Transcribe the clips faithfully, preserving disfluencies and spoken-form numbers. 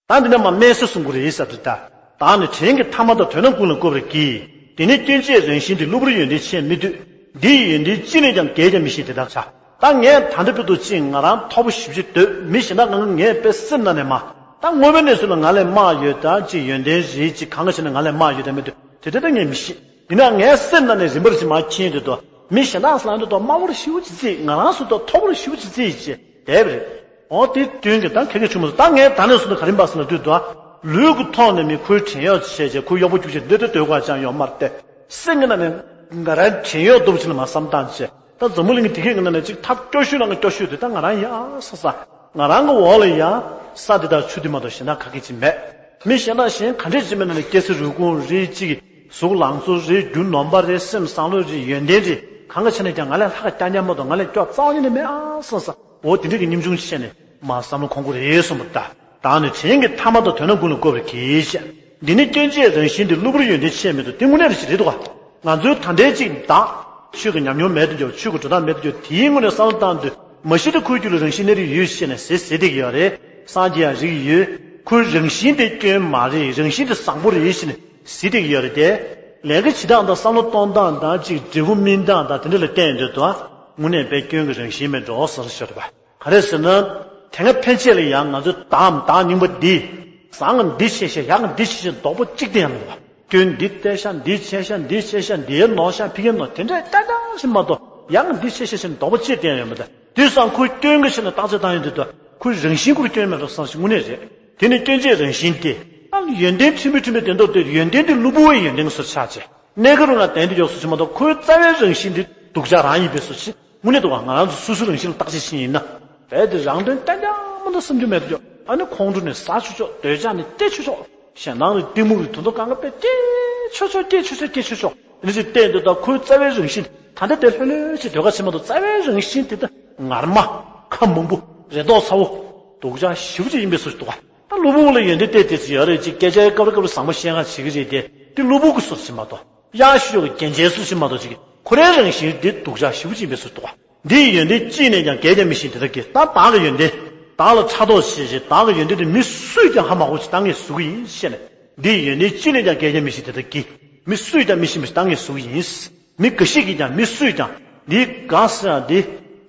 ད་འདི་ནས་མར་སྨྲས་སོ་གསུང་གི་རེད་ཟེར་དུས་ད། བདག་ནི་བྲན་གྱི་ཐ་མ་དང་། དོན་རྣམས་ཀུན་ལ་བཀོད་པར་བགྱི། དེ་ནས་སྐྱོན་བཅས་རང་བཞིན་ཏེ། གློ་བུར་ཡོན་ཏན་ཆེར་མི་འདོད། འདི་ཡི་ཡོན་ཏན་ཅི་ནས་ཀྱང་། གས་ཀྱང་མི་ཤེས་དེ་ལྟར་བྱ། ད་ངས་ད་ལྟ་བར་དུ་ཅིག་ང་རང་མཐོ་པོ་ཞེ་པོ་ཅིག་འདོད། མི་གཞན་དག་གང་ག་ངས་དཔེ་སེམས་ནང་ནས་མ། ད་དངོས་པོའི་གནས་ཚུལ་ལ་ང་ལས་མར་ཡོད། ད་ཅིག་ཡོན་ཏན་རེད་ཅིག་གང་ག་བྱས་ནས་ང་ལས་མར་ཡོད་དེ་མི་འདོད། དེ་འདྲ་ད་ངས་མི་ཤེས། ཡིན་ནའང་ངའི་སེམས་ནང་ནས་རིམ་པར་ཅིག་མར་མཁྱེན་དུས་ད། མི་གཞན་དག་ལ་འདོད་དོ་དམའ་བོར་ཞེ་པོ་ཅིག་བརྩིས། ང་རང་སུ་དང་མཐོ་བོར་ཞེ་པོ་ཅིག་བརྩིས་ཅེས་བསྡད་པ་རེད། འོ་དེ་དོན་གྱི་ད་ཁ་སྐད་ཆུང་མ་སོང་། ད་ངས་ད་ནས་བཟུང་ནས་ག་རེ་འབའ་སོང་ལབ་དུས་ད། ལུས་ཀྱི་ཐོག་ནས་མི་ཁོའི་བྲན་གཡོག་བྱས་བྱས་ཁོའི་གཡོག་པོ་རྒྱུགས་བྱས་འདོད་དེ་འདོད་དགོས་ཅང་ཡོད་མ་རེད་དེ། སེམས་ཀྱི་ནང་ནས་ང་རང་བྲན་གཡོག་ལྟ་བུ་ཅིག་ལ་མར་བསམ་སྟངས་བྱས། ད་འཛམ་བུ་གླིང་གི་དེ་གའི་ནང་ནས་ཅིག་ཐབས་སྐྱོ་ཤོས་ནང་གི་སྐྱོ་ཤོས་དེ་ད་ང་རང་ཡིན་ཨ་བསམ་ས། ང་རང་གི་འོག་ལ་ཡང་ས་འདི་དང་ཆུ་འདི་མ་གཏོགས་གཞན་དག་ག་གེ་ཅིག་མེད། མི་གཞན་དག་གཞན་ག་འདྲས་ཅིག་མེད་ན་ནི་སྐྱ་སེར་རུས་ཁུངས་རེད་ཅིག་གཟུགས་ལང་ཚོ་རེད། རྒྱུ་ནོམ་པ་རེད། སེམས་བཟང་ལོས་རེད། ཡོན་ཏན་རེད། གང་ག་བྱས་ནས་ཀྱང་ང་ལས་ལྷག་ག་རྐྱང་རྐྱང་མ་གཏོགས་ང་ལས་སྐྱོ་རྩ་བ་ཉིད་ནས་མེད་ཨ་བསམ་ས། འོ་དེ་འདྲས་ཀྱི་སྙོམ་ཆུང་བྱས་ནས་མར་བསམ་བློ་འཁོར་དགོས་རེད་གསུངས་པ་ད། བདག་ནི་བྲན་གྱི་ཐ་མ་དང་། དོན་རྣམས་ཀུན་ལ་བཀོད་པར་བགྱི་ཞེས། འདི་ནི་སྐྱོན་བཅས་རང་བཞིན་ཏེ། གློ་བུར་ཡོན་ཏན་ཆེར་མི་འདོད། དེ་དངོས་གནས་རེད་ཅིག་རེད་འདུག་ག་ང་ཚོའི་ད་ལྟའི་ཅིག་བདག་ཆོས་ཀྱི་ཉམས་མྱོང་མེད་དུ་འགྱུར། ཆོས་ཀྱི་འགྲོ་སྟངས་མེད་དུ་འགྱུར། དེའི་ངོས་ནས་བསམ་བློ་བཏང་དུས་མ་གཞི་དེ་ཁོའི་རྒྱུད་ལ་རང་བཞིན་གནས་རིགས་ཡོད་ཅེས་ནས་ཟེར་ཟེར་བསྡད་ཀྱི་ཡོད་རེད། སངས་རྒྱས་ཡང་རིགས་ཡོད། ཁོའི་རང་བཞིན་དེ་སྐྱོན་མ་རེད། རང་བཞིན་དེ་བཟང་པོ་རེད་ཅེས་ནས་ཟེར་བསྡད་ཀྱི་ཡོད་རེད་དེ། ལས་ཀ་བྱེད་སྟངས་དང་བསམ་བློ་གཏོང་སྟངས་དང་ཅིག་འབྲས་བུ་སྨིན་སྟངས་དང་དེ་འདྲ་ལ་བལྟས་ཡོང་དུས་དང་། དངོས་གནས་དཔེ་སྐྱོན་གྱི་རང་བཞིན་མེད་འགྲོ་ཟེར་ཤོར་བ། ག་རེ་ཟེར་ན། དེ་སྔ་ཕན་ཆད་ལ་ཡང་ང་ཚོས་བདག་བདག་རྙིང་པ་འདི། བཟང་ངམ་འདི་ཆེ་ཤ། ཡག་ངམ་འདི་ཆེ་ཤ་ཟེར་ནས་དོགས་པ་གཅིག་བསྟན་ཡང་མི་འདུག་སྐྱོན་འདི་བལྟས་ཤག་འདི་ཆེ་ཤག་འདི་ཆེ་ཤག་འདི་ནོར་ཤག་ཕ་གིར་ནོར། དེ་འདྲ་ཏན་ཏན་ཞིག་མ་གཏོགས་ཡག་ངམ་འདི་ཆེ་ཤ་ཟེར་ནས་དོགས་པ་གཅིག་བསྟན་ཡང་མི་འདུག་དེང་སང་ཁོའི་སྐྱོན་གྱི་ཆ་ནས་བརྟག་དཔྱད་བཏང་ཡོང་དུས་ད། ཁོའི་རང་བཞིན་ཁོར་སྐྱོན་མེད་འགྲོ་བསམ་ཞིག་དངོས་གནས་རེད། དེ་ནི་སྐྱོན་བཅས་རང་བཞིན་ཏེ། ཨ་ཡོན་ཏན་ཕྲན་བུ་ཕྲན་བུ་དེ་འདྲ་སྟེ། ཡོན་ཏན་དེ་གློ་བུར་བའི་ཡོན་ཏན་གྱི་ཚུལ་ཆགས་བྱས། གནས་སྐབས་རང་ལ་དེ་འདྲ་ཡོད་བཟོ་ཅིག་མ་གཏོགས་ཁོའི་རྩ་བའི་རང་བཞིན་དེ་སྡུག་ཅག་རང་ཡིན་པའི་བཟོ་ཅིག་དངོས་གནས་འདུག་ག་ང་རང་ཚོ་སོ་སོའི་རང་བཞིན་ལ་བརྟག་དཔྱད་བྱེད་ཡིན་ན། རྦད་དེ་རང་དོན་གཏན་རྐྱང་མ་གཏོགས་བསམ་རྒྱུ་མེད་དུ་འགྱོ། ཨ་ནི་ཁོང་ཁྲོ་ནས་ཟ་ཆོག་ཆོག་འདོད་ཆགས་ནས་བརྟས་ཆོག་ཆོག་ཞེད་སྣང་ནས་གཏི་མུག་གིས་དོན་དུ་གང་ག་དཔེ་སྐྱེ་ཆོག་ཆོག་སྐྱེ་ཆོག་ཆོག་སྐྱེ་ཆོག་ཆོག་དེ་འདྲ་ཞིག་བལྟས་འདུག་ད་ཁོའི་རྩ་བའི་རང་བཞིན་ད་ལྟ་དེ་ལྷོད་ལྷོད་ཅིག་ཟློས་གར་བྱེད་མ་གཏོགས། རྩ་བའི་རང་བཞིན་དེ་ད་ངར་མ། ཁ་མང་པོ། རེ་དོགས་ཚ་བོ། སྡུག་ཅག་ཞེ་པོ་ཅིག་ཡིན་པའི་བཟོ་ཅིག་འདུག་ག་ད་གློ་བུར་ལ་ཡོན་ཏན་ཏོག་ཙམ་ཡོད་རེད། ཅིག་སྐད་ཆ་སྐབས་རེ་སྐབས་རེ་བཟང་པོ་བཤད་ཁ་བྱེད་ཀྱི་རེད་དེ། དེ་གློ་བུར་གྱི་བཟོ་ཅིག་མ་གཏོགས། གཡག་ཤུ་ཡོག་གི་རྒྱན་ཆའི་བཟོ་ཅིག་མ་གཏོགས། ཅིག་ཁོ་རའི་རང་བཞིན་དེ་སྡུག་ཅག་ཞེ་པོ་ཅིག་ཡིན་པའི་བཟོ་ཅིག་འདུག་ག་འདི་ཡི་ཡོན་ཏན་ཅི་ནས་ཀྱང་། གས་ཀྱང་མི་ཤེས་དེ་ལྟར་གྱིས། ད་བདག་གི་ཡོན་ཏན། བདག་ལ་ཕྲག་དོག་བྱས་བྱས། བདག་གི་ཡོན་ཏན་དེ་མི་སུས་ཀྱང་ཧ་མ་གོ་ཅིག་ད་ངས་བཟོ་གི་ཡིན་ཞེས་ནས། འདི་ཡི་ཡོན་ཏན་ཅི་ནས་ཀྱང་། གས་ཀྱང་མི་ཤེས་དེ་ལྟར་གྱིས། མི་སུས་ཀྱང་མི་ཤེས་པ་ཞིག་ད་ངས་བཟོ་གི་ཡིན། མི་འགའ་ཞིག་གིས་ཀྱང་། མི་སུས་ཀྱང་། འདི་དགའ་ཟེར་ཡང་འདི།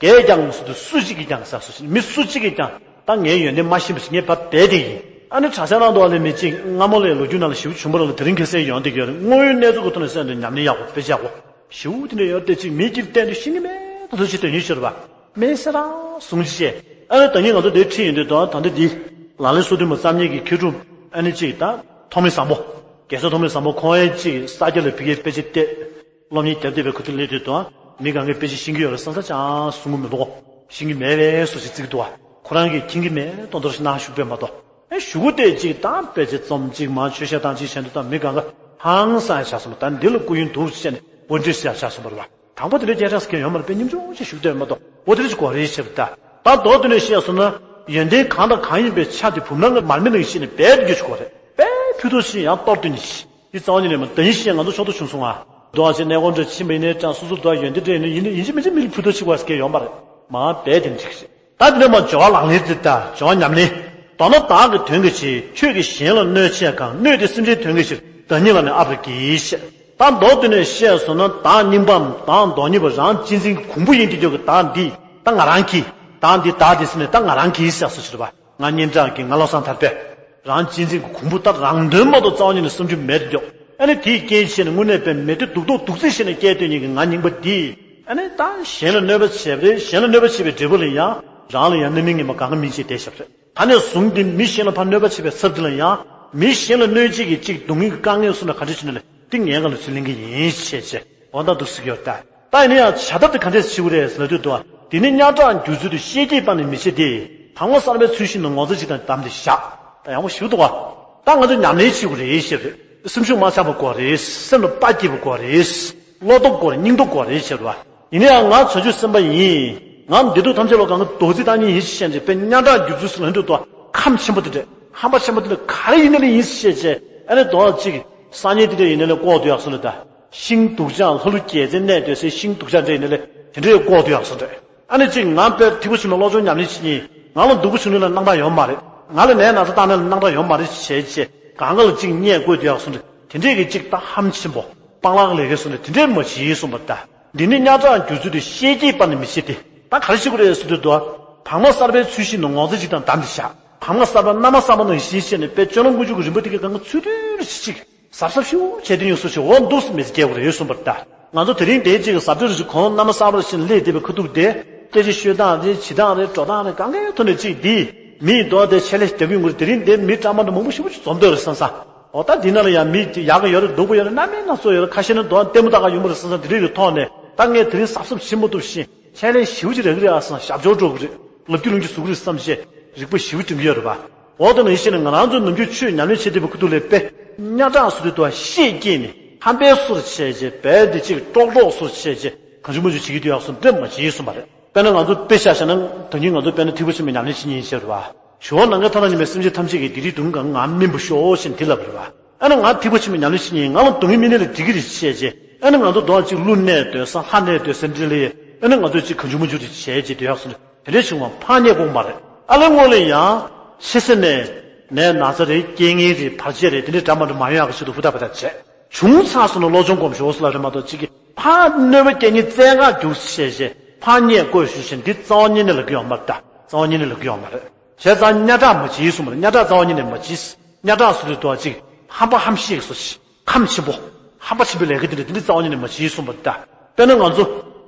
གས་ཀྱང་ཟེར་དུས་སུ་གཅིག་གིས་ཀྱང་ཟེར་སོ་ཞིག་མི་སུ་གཅིག་གིས་ཀྱང་ད་ངའི་ཡོན་ཏན་མ་ཤེས་པ་ཞིག་ངས་བ་བས་དེ་ཡིན། ཨ་ནི་གྲྭ་ཤག་ནང་དུ་ཨ་ནི་མི་གཅིག་སྔ་མོ་ལས་ལོ་རྒྱུས་ནང་ལ་ཞིབ་བྱུང་བ་ལ་དེ་རིང་ཁ་གསལ་ཡོང་བསྡད་ཀྱི་ཡོད་རེད། དངོས་ཡོད་གནས་ཚུལ་གྱི་ཐོག་ནས་གསལ་འདུག་ཉམས་ལེན་ཡག་པོ་དཔེ་ཆ་ཡག་པོ་ཞེ་པོ་དེ་འདྲ་ཡོད་རེད་དེ། གཅིག་མི་གཅིག་བལྟས་དུས་ཤེས་ཀྱི་མེད་ད་དུ་ཅིག་དོན་སྙིང་ཤོར་བ་མེད་ཟེར་རང་གསུང་ཅི་བྱས། ཨ་ནི་ད་ནི་ང་ཚོ་འདིར་ཁྲིད་ཡོང་དུས་དོན་ད་འདི་འདི་ལག་ལེན་སོ་བདུན་པ་རྩ་གཉིས་ཀྱི་མཁས་གྲུབ་ཨ་ནི་གཅིག་ད་ཐོགས་མེད་བཟང་པོ། རྒྱལ་སྲས་ཐོགས་མེད་བཟང་པོ་ཁོང་ཨེ་གཅིག་ས་སྐྱ་ལ་ཕ་གིའི་དཔེ་ཆ་བལྟས། སློབ་གཉེར་རྒྱབ་བསྡད་པའི་ཁུ་ཚུར་སླེབས་དུས་དང་། མི་གང་གས་དཔེ་ཆ་ཤེས་ཀྱི་ཡོད་རེད་བསམ་ས་ཅང་གསུང་གི་མི་འདུག་ཤེས་ཀྱི་མེད་པའི་བཟོ་ཞིག་བརྩི་གི་འདུག་ཁོ་རང་གིས་མཁྱེན་གྱི་མེད་མདོག་མདོག་ཞིག་གནང་བཞུགས་པས་མ་གཏོགས། ཨེ་གཞུག་གུ་དེ་གཅིག་དང་དཔེ་ཆ་རྩོམ་གཅིག་མ་ཆོས་བཤད་སྟངས་གཅིག་བྱས་འདུག་ད་མི་གང་ག་ཧང་སང་ཡ་ཆགས་སོང་། ད་འདི་ལ་སྐུ་ཡོན་འདུག་ཟེར་ནས་འོ་འདྲ་ཟེར་ཡ་ཆགས་སོང་བ་རེད་བ། དང་པོ་དེ་འདྲའི་སྐད་གྲགས་སུ་སྐྱེ་ཡོང་མ་རེད་པས། སྙིང་རྗེ་ཞིག་བཞུགས་སྡོད་མ་གཏོགས། འོ་དེ་འདྲ་ཞིག་གོ་རེ་ཞེས་པ་ད། ད་མདོར་བསྡུས་ནས་བཤད་སོང་ན། ཡོན་ཏན་གང་དང་གང་ཡིན་པའི་ཆ་དེ་བུམ་ནང་གི་མར་མེ་ནང་བཞིན་ནས་རྦད་དེ་འགྱུར་ཞིག་གོ་རེད། དཔེ་ཕུལ་དུ་ཕྱིན་ཡང་གཏོར་དུ་ཉིད་ཤི། འདི་རྩ་བ་ཉིད་ནས་མ་ད་ཡིན་ཞེས་ང་ཚོ་ཕྱོགས་སུ་བྱུང་སོང་ང་། འདུག་ཨ་ཅེ་གནས་སྐོར་འདྲ་ཕྱིན་པ་ཡིན་ནའི་ཀྱང་སོ་སོ་འདུག་ཡོན་ཏན་འདྲ་ཡིན་ན་ཡིན་ན་ཡིན་གཅིག་མིན་གཅིག་མི་ལ་ཕུལ་དུ་ཕྱིན་པ་ཞིག་གོ་ཡོང་མ་རེད། མ་རྦད་དེ་འགྲིག་ཞིག་ད་དེ་ནས་མ་སྦྱོར་བ་ལག་ལེན་དེ་ལྟ་སྦྱོར་བ་ཉམས་ལེན། མདོར་ན་བདག་གི་དོན་གྱི་ཕྱིར། ཁྱོད་ཀྱིས་གཞན་ལ་གནོད་བྱས་གང་། གནོད་དེ་སེམས་ཅན་དོན་གྱི་ཕྱིར། བདག་ཉིད་ལ་ནི་ཨ་བར་གྱིས་ཤེས། ད་མདོར་བསྡུས་ནས་བཤད་སོང་ན། བདག་རྙིང་པའམ་བདག་མདོག་ཉེས་པ་རང་གཅེས་འཛིན་གྱི་གོང་བུ་ཡིན་དུས་ཀྱང་གི་བདག་འདི་ད་ང་རང་གིས། བདག་འདི་བདག་འདི་ཟེར་ནས་ད་ང་རང་གིས་ཟེར་སོ་ཞེས་པ། ང་སྙན་གྲགས་ཀྱིས་ང་བློ་བཟང་དར་པས། རང་གཅེས་འཛིན་གྱི་གོང་བུ་ད་རང་དོན་མ་གཏོགས་རྩ་བ་ཉིད་ནས་བསམ་རྒྱུ་མེད་དུ་འགྱོ། ཨ་ནི་དེའི་རྐྱེན་བྱས་ནས་དངོས་གནས་དཔེ་མེད་དུ་སྡུག་ཐོག་སྡུག་ཚིག་བཤད་ནས་སྐྱེལ་སྡོད་མཁན་གྱི་ང་རྙིང་པ་འདི། ཨ་ནི་ད་གཞན་ལ་གནོད་པ་བྱས་པ་རེད། གཞན་ལ་གནོད་པ་བྱས་པའི་འབྲས་བུ་ལ་ཡང་རང་ལ་ཡང་གནོད་མིན་ངེས་པ་གང་ག་མིན་ཅེས་བསྡད་བཞག་པ་རེད། ད་ནས་བཟུང་སྟེ་མི་གཞན་ལ་ཕར་གནོད་པ་བྱེད་པའི་ཚབ་འདི་ལ་ཡང་། མི་གཞན་ལ་གནོད་བྱེད་ཀྱི་གཅིག་སྡུག་བསྔལ་གྱི་དཀའ་ངལ་གསུངས་ན་ག་འདྲ་བྱས་ནས་ལས་འདི་ངའི་སྒང་ལ་ཚུར་ལེན་གྱི་ཡིན་ཞེས་བྱས། འོ་ད་འདུག་སེ་ཡོད་ད། ད་ཡིན་ན་ཡང་བྱ་ཐབས་དེ་ག་འདྲས་བྱེད་དགོས་རེད་ཟེར་ལབ་དུས་དུ། དེ་ནི་སྙན་གྲགས་འགྱུར་ཚུལ་དུ་ཤེས་ཀྱིས་སྤང་ནས་མི་བྱེད་དེ། དང་པོ་གསར་པའི་ཚུལ་བཞིན་དུ་ངོ་ཚ་ཅིག་དང་བསྡམས་ཏེ་བཞག་ད་ཡག་པོ་ཞིག་འདུག་ག་ད་ང་ཚོ་ཉམས་ལེན་བྱེད་དགོས་རེད་ཞེས་རེད། སེམས་ཤུགས་མ་ཆག་པ་དགོས་རེད། སེམས་ལ་དཔའ་སྐྱེད་པ་དགོས་རེད། བློ་སྟོབས་དགོས་རེད། སྙིང་སྟོབས་དགོས་རེད་ཞེས་རེད་བ། ཡིན་ན་ཡང་ང་བྱང་ཆུབ་སེམས་དཔའ་ཡིན། ང་བདེ་སྡུག་ཐམས་ཅད་ལ་གང་གི་རྡོག་རྫིས་བཏང་མཁན་ཡིན་ཞེས་བཤད་འདྲ་དཔེ་སྙན་གྲགས་འགྱུར་ཚུལ་ཟེར་ལབ་དུས་དུ་ཁམས་ཆེན་པོ་དེ་འདྲ་ཧམ་པ་ཆེན་པོ་དེ་འདྲ་ག་རེ་ཡིན་ན་ལས་ཡིན་ཞེས་བྱས། ཨ་ནི་རྡོག་གཅིག་སང་ཉིན་དེ་འདྲ་ཡིན་ན་ལས་ལྐོག་ཏུ་ཡག་སོང་ལ་ད། ཤིང་སྡུག་ཅག་ལྷ་ཀླུ་རྒྱལ་མཚན་གནས་སྡོད་སའི་ཤིང་སྡུག་ཅག་འདྲ་ཡིན་ན་ལས་དེ་འདྲ་ཡང་ལྐོག་ཏུ་ཡག་སོང་འདྲ། ཨ་ནི་གཅིག་ང་དཔེ་ཐིག་པོ་ཆུང་ནས་སློབ་སྦྱོང་ཉམས་ལེན་བྱེད་མཁན། ང་ལ་སྡུག་པོ་བྱུང་ན་ལས་སྣང་དག་ཡོད་མ་རེད། ང་ལ་ནད་ན་ཚ་བཏང་ནས་ལ་སྣང་གྲགས་ཡོད་མ་རེད་བྱས་བྱས་གང་ག་ལ་གཅིག་བརྙས་བཀོད་དུ་ཡག་སོང་རེད། དེ་འདྲས་ཀྱི་གཅིག་ད་ཧམ་ཆེན་པོ་སྤང་ལགས་ལས་ཀའི་སོང་རེད། དེ་འདྲས་མ་བྱེད་གསུངས་པ་ད། འདི་ནི་གཉའ་གྲགས་འགྱུར་ཚུལ་དེ་ཤེས་ཀྱིས་པ་ནི་མི་ཤེས་ཏེ། ད་ག་རེ་བྱེད་དགོས་རེད་ཟེར་དུས་དོ། བག་མ་གསར་པའི་ཚུལ་བཞིན་དུ་ངོ་ཚ་གཅིག་དང་བསྡམས་ཏེ་བཞག་བག་མ་གསར་པ་མནའ་མ་གསར་པ་ནང་བཞིན་བྱས་ནས་དཔེ་སྤྱོད་ལམ་ཀུན་སྤྱོད་ཀྱི་རིམ་པ་དེ་གའི་སྒང་ག་ཚུལ་མཐུན་རེ་ཞིག་གཟབ་གཟབ་ཞིག་བྱས་ཏེ་ཡོང་སུ་ཞིག་འོ་འདུག་སེ་མི་ཚེ་སྐྱེལ་དགོས་རེད་གསུངས་པ་ད། ང་ཚོ་དེ་རིང་དེའི་གཅིག་གཟབ་སྤྱོད་རེ་ཞིག་གོང་མནའ་མ་གསར་པ་རེ་བཞིན་སླེབས་བསྡད་པའི་ཁ་ཐུག་དེ་སྐད་ཆ་ཤོད་སྟངས་རེད། བྱེད་སྟངས་རེད། འགྲོ་སྟངས་རེད། གང་གའི་ཐོག་ནས་གཅིག་འདི་མི་འདུག་དེ་ཆད་ལས་རྒྱབ་ཡོང་གི་རེད། དེ་རིང་དེ་མི་སྐྲག་མ་འདྲ་མང་པོ་ཞེ་པོ་ཅིག་འཛོམས་བསྡད་རེད་བསམ་བསམ། འོ་ད་འདི་ནང་ལ་ཡང་མི་ཡག་གི་ཡོད་རེད། སྡུག་གི་ཡོད་རེད། སྣ་མིན་སྣ་ཚོགས་ཡོད་རེད། ཁ་ཤས་ནི་འདུག་ལྟད་མོ་ལྟ་ག་ཡོང་གི་རེད་བསམ་བསམ། དེ་རིགས་ཀྱི་ཐོག་ནས་ད་ངས་དེ་རིང་གཟབ་གཟབ་བྱེད་མ་ཐུབ་ཤིང་ཆད་ལས་ཞེ་པོ་ཅིག་རག་གི་རེད་ཨ་བསམ། ཞབས་འཇོག་འགྲོ་གི་རེད། ལབ་རྒྱུ་ལུང་རྒྱུ་བཟོ་གི་རེད་བསམ་བྱས་རིག་པ་ཞེ་པོ་སྒྲིམ་གྱི་ཡོད་རེད་པ། འོ་ད་ནང་བཞིན་ནས་ང་རང་ཚོ་ནམ་རྒྱུན་ཆོས་ཉམས་ལེན་བྱེད་བསྡད་པའི་ཁ་ཐུག་ལ་དཔེ་གཉའ་གྲགས་བཟོ་དུས་དུ་ཤེད་སྐྱེས་ནས་ཧམ་པའི་སོར་བྱས་བྱས་བལ་འདི་གཅིག་ཀྲོག་ཀྲོག་སོར་བྱས་བྱས་གང་བྱུང་མང་བྱུང་བྱེད་ཀྱི་འདུག་ཡག་སོང་འདྲེ་མ་བྱེད་གསུངས་པ་རེད། དཔེར་ན་ང་ཚོ་དཔེ་ཆ་བཞག་ན་ད་གིན་ང་ཚོ་དཔེར་ན་ཐིགས་པ་ཆེན་མོའི་ཉམས་ལེན་བྱེད་མཁན་ཡིན་ཟེར་བ། ཞུ་བ་ནམ་མཁའི་མཐའ་དང་མཉམ་པའི་སེམས་ཅན་ཐམས་ཅད་ཀྱི་བདེ་སྐྱིད་སྡུག་བསྔལ་ང་སྨིན་པར་ཤོག་ཅེས་འདི་ལབ་པ་རེད་བ། ཨ་ནི་ང་ཐིགས་པ་ཆེན་མོའི་ཉམས་ལེན་བྱེད་མཁན་ཡིན། ང་ལ་སྡུག་བསྔལ་སྨིན་ནས་ལ་འགྲིག་གི་རེད་ཅེས་བྱས། ཨ་ནི་ང་ཚོ་གདོང་གཅིག་ཀླུ་གནས་སྡོད་ས་ལྷ་གནས་སྡོད་ས་འདི་ལ་ཡོད། ཨ་ནི་ང་ཚོ་གཅིག་གང་བྱུང་མང་བྱུང་རེ་བྱས་བྱས་སྡོད་ཡག་སོང་ནས་དེ་འདྲའི་བྱུང་བ་ཕར་རྙེད་དགོས་མ་རེད། ཨ་ལས་སྔོན་ལ་ཡང་ཕྱི་སེ་ནས་ནད་ན་ཚ་རེད། རྐྱེན་ངན་རེད། བར་ཆད་རེད། དེ་འདྲའི་འདྲ་མ་འདྲ་མ་ཡོང་ཡག་གི་ཆེད་དུ་ཧུར་ཐག་པ་ཐག་བྱས། བྱུང་ཚར་སོང་ན་བློ་སྦྱོང་སྒོམ་ཞོག་ཟེར་ལབ་རེད་མ་གཏོགས་གཅིག་གིས་ཕར་གནོད་པ་སྐྱེལ་མཁན་བཙན་ཁ་རྒྱུགས་བྱས་བྱས་ཕར་རྙེད་དགོས་ཞུ་བཞིན་འདི་རྩ་བ་ཉིད་ནས་ལབ་ཀྱི་ཡོད་མ་རེད། ད་རྩ་བ་ཉིད་ནས་ལབ་ཀྱི་ཡོད་མ་རེད། བྱས་ཙང་གཉའ་གྲགས་མ་བྱེད་གསུངས་པ་རེད། གཉའ་གྲགས་རྩ་བ་ཉིད་ནས་མ་བྱེད། གཉའ་གྲགས་སུ་རེད་དོ་ཅིག་ཧམ་པ་ཧམ་ཤེད་སོ་ཅིག་ཁམས་ཆེན་པོ་ཧམ་པ་ཆེན་པོའི་ལས་ཀ་འདི་འདྲ་འདི་འདྲ་རྩ་བ་ཉིད་ནས་མ་བྱེད་གསུངས་པ་རེད། ད་དཔེར་ན་ང་ཚོ་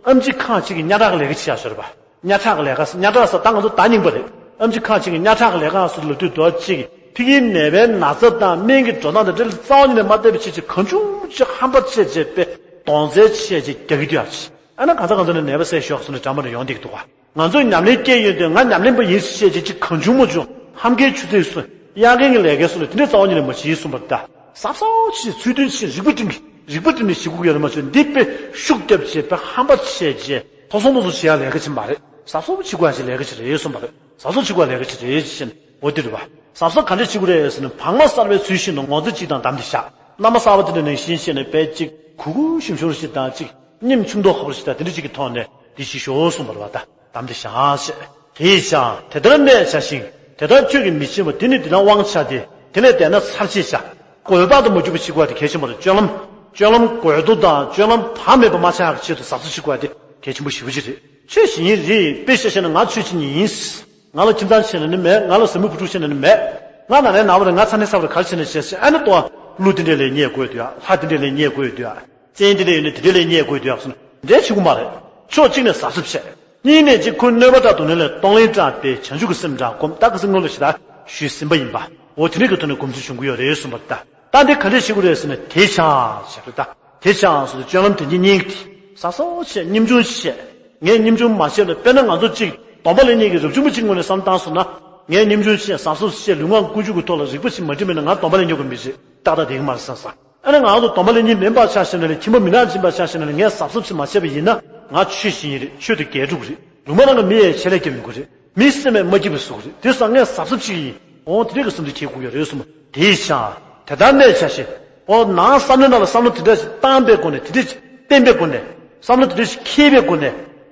ཨེམ་ཆི་ཁང་གཅིག་གི་གཉའ་གྲགས་ཀྱི་ལས་ཀ་བྱེད་ཡག་ཤོར་བ། གཉའ་གྲགས་ཀྱི་ལས་ཀ་ཟེར་གཉའ་གྲགས་ཟེར་ད་ང་ཚོ་ད་རྙིང་པ་རེད། ཨེམ་ཆི་ཁང་གཅིག་གི་གཉའ་གྲགས་ཀྱི་ལས་ཀ་སུ་ལབ་དུས་དོ་ཅིག་ཕ་གིའི་ནད་པའི་ན་ཚ་དང་སྨན་གྱི་འགྲོ་སྟངས་དང་འབྲེལ་རྩ་བ་ཉིད་ནས་མ་བལྟས་པ་བྱེད་ཅིག་གང་བྱུང་ཅིག་ཧམ་པ་བྱས་བྱས་པས་གདོང་རྩལ་བྱས་བྱས་རྒྱག་གི་འདུག་ཡག་ཅིག་ཨ་ན་གང་ས་གང་ས་ནས་ནད་པ་བསད་ཤོག་སོང་ནས་འདྲ་མ་འདྲ་ཡོང་བསྡད་ཀྱི་འདུག་ག་ང་ཚོས་ཉམས་ལེན་སྐྱེས་ཡོད་དུས་ང་ཉམས་ལེན་པ་ཡིན་ཞེས་བྱས་ཅིག་གང་བྱུང་མང་བྱུང་ཧམ་མཁའི་ཆུ་ཚོད་སུ་གཡར་མཁན་གྱི་ལས་ཀའི་སུ་ལ་དེ་འདྲའི་རྩ་བ་ཉིད་ནས་མ་བྱེད་གསུངས་པ་རེད། ད་གཟབ་གཟབ་བྱེད། ཚུལ་མཐུན་བྱེད། རིག་པ་བསྒྲིམ་གྱི་རིག་པ་བསྒྲིམ་ནས་བྱེད་དགོས་ཀྱི་ཡོད་རེད་མ་གཏོགས་འདི་དཔེ་ཤུགས་རྒྱབ་བྱས་དཔེ་ཧམ་པ་བྱས་བྱས་ཐོ་སོང་མོ་སོང་བྱེད་ཡག་ལས་ཀ་ཅིག་མ་རེད། གཟབ་གཟབ་བྱེད་དགོས་ཡག་ཅིག་ལས་ཀ་ཅིག་རེད་གསུངས་པ་རེད། གཟབ་གཟབ་བྱེད་དགོས་ཡག་ལས་ཀ་ཅིག་རེད་ཅེས་བཤད་ནས་འོ་དེ་རེད་བ། གཟབ་གཟབ་ག་འདྲས་བྱེད་དགོས་རེད་ཟེར་ན་བག་མ་གསར་པའི་ཚུལ་བཞིན་དུ་ངོ་ཚ་གཅིག་དང་བསྡམས་ཏེ་བཞག་མནའ་མ་གསར་པ་དེ་འདྲ་ནང་བཞིན་བྱས་ནས་དཔེ་གཅིག་གུ་གུ་ཞུམ་ཞུམ་ཞིག་དང་གཅིག་སྙེམས་ཆུང་མདོག་ཁ་པོ་ཞིག་དང་དེ་འདྲ་གཅིག་གི་ཐོག་ནས་འདི་ཞིག་ཤོག་གསུངས་པ་རེད་བ། ད་བསྡམས་ཏེ་བཞག་ཅེས། དེས་ཀྱང་དེ་ལྟར་གནས་བྱ་ཞིང་དེ་ལྟར་ཁྱོད་ཀྱིས་མི་ཤེས་པ་དེ་ནི་དེ་ལྟར་དབང་ཆ་སྟེ་དེ་ལས་འདས་ན་ཚར་གཅོད་བྱ། དགོས་པ་དུ་མ་གྱུར་པ་བྱེད་དགོས་པ་དེ་གལ་ཆེན་པོ་རེད། སྤྱོད་ལམ་སྤྱོད་ལམ་དགོས་འདུག་དང་སྤྱོད་ལམ་བག་མེད་པ་མ་ཆགས་ཡག་ཆེད་དུ་གཟབ་གཟབ་བྱེད་དགོས་པ་དེ་གལ་ཆེན་པོ་ཞེ་པོ་ཅིག་རེད། ཆོས་བྱེད་མཁན་རེད། དཔེ་བཤད་བཤད་ན་ང་ཆོས་བྱེད་མཁན་ཡིན། ང་ལ་ཁྱིམ་ཚང་བྱས་ན་ནི་མེད། ང་ལ་ཟ་མ་བུ་ཕྲུག་བྱས་ན་ནི་མེད། ང་ན་ནས་ན་བ་རེད། ང་ཚ་ནས་ཚ་བ་རེད། ག་རེ་བྱས་ན་བྱས་ཟེར་ཨ་ནི་ལྟོ་ཀླུ་དེ་འདྲས་ལས་རྙེད་དགོས་འདུག་ཡ། ལྷ་དེ་འདྲས་ལས་རྙེད་དགོས་འདུག་ཡ། བཙན་དེ་འདྲས་ཡོད་ན་དེ་འདྲས་ལས་རྙེད་དགོས་འདུག་ཡ་གསུངས་ན་འདྲས་བྱེད་དགོས་མ་རེད། ཕྱོགས་གཅིག་ནས་གཟབ་གཟབ་བྱས། གཉིས་ནས་གཅིག་ཁོའི་གནོད་པ་དག་སྡུག་བསྔལ་ལས་གཏོང་ལེན་དྲག་པས་བྱང་ཆུབ་ཀྱི་སེམས་དྲག་སྒོམ། ད་ག་ཟེར་སྔོན་ལ་ཞེ་དྲག་ཞུས་ཟིན་པ་ཡིན་པ། འོ་དེ་འདྲས་ཀྱི་ཐོག་ནས་སྒོམ་ཚུལ་བྱུང་གི་ཡོད་རེད་གསུངས་པ་རེད། ད་ད་འདི་ག་འདྲས་བྱེད་དགོས་རེད་ཟེར་ན་དེས་ཀྱང་བྱས་པ་རེད། ད་དེས་ཀྱང་ཟེར་དུས་སྤྱོད་ལམ་དོན་གཉིས་གཉིས་ཀྱི་དེ་གཟབ་གཟབ་བྱས། སྙེམས་ཆུང་བྱས། ངས་སྙེམས་ཆུང་མ་བྱས་ན་དཔེར་ན་ང་ཚོ་གཅིག་སྡོམ་པ་ལེན་མཁན་གྱི་རབ་བྱུང་པ་གཅིག་ངོས་ནས་བསམ་བཏང་སོང་ན། ངས་སྙེམས་ཆུང་བྱས་གཟབ་གཟབ་བྱས་ལུས་ངག་ཀུན་སྤྱོད་ཀྱི་ཐོག་ལ་རིག་པ་ཞིག་མ་བསྒྲིམས་པ་ཡིན་ན་ང་སྡོམ་པ་ལེན་མྱོང་གི་མི་རེད། ཏག་ཏག་བསྡད་ཀྱི་མ་རེད་བསམ་བསམ། ཨ་ནི་ང་ཚོ་སྡོམ་པ་ལེན་མཁན་མིན་པ་ཆ་བཞག་ན་ལས་ཁྱིམ་པ་མི་ནག་ཅན་པ་ཆ་བཞག་ན་ལས་ངས་གཟབ་གཟབ་ཅིག་མ་བྱས་པ་ཡིན་ན་ང་ཆོས་བྱེད་ཀྱི་ཡིན་རེད། ཆོས་དེ་འགལ་འགྲོ་གི་རེད། ལུང་པ་ནང་གི་མི་ཡས་ཆད་ལས་རྒྱབ་ཡོང་གི་རེད། མི་སེམས་ཡས་མ་སྐྱིད་པ་བཟོ་གི་རེད། དེ་སང་ངས་གཟབ་གཟབ་བྱེད་ཀྱི་ཡིན། འོང་དེ་འདྲས་ཀྱི་བསམ་ཚུལ་འཁྱེར་དགོས་ཀྱི་རེད་གསུངས། དེས་ཀྱང་དེ་ལྟར་གནས་བྱ་ཞེས། འོ་ནང་བསམ་བློའི་ནང་ལ་བསམ་བློ་དེ་འདྲ་ཞིག་བཏང་པའི་སྒོ་ནས་དེ་འདྲ་ཞིག་བསྟན་པའི་སྒོ་ནས་བསམ་བློ་དེ་འདྲ་ཞིག་འཁྱེར་པའི་སྒོ་ནས་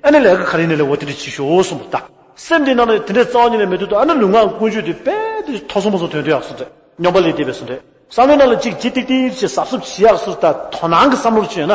ཨ་ནི་ལས་ཀ་ག་རེ་ཡིན་ནའི་ལས་འོ་དེ་འདྲ་བྱེད་ཤོག་གསུངས་པ་ད། སེམས་དེ་ནང་ལ་དེ་འདྲའི་རྩ་བ་ཉིད་ནས་མེད་དུས་ད་ཨ་ནི་ལུས་ངག་ཀུན་སྤྱོད་དེ་དཔེ་དེ་ཐོ་སོང་པོ་སོང་དོན་དུ་ཡག་སོང་རེད། སྙོམས་པ་ལས་འདས་པའི་སོང་རེད། བསམ་བློའི་ནང་ལ་གཅིག་ཇི་ཏིག་ཏིག་ཅེས་གཟབ་གཟབ་བྱེད་ཡག་སོ་ད་དོ་སྣང་གི་བསམ་བློ་བྱས་ན་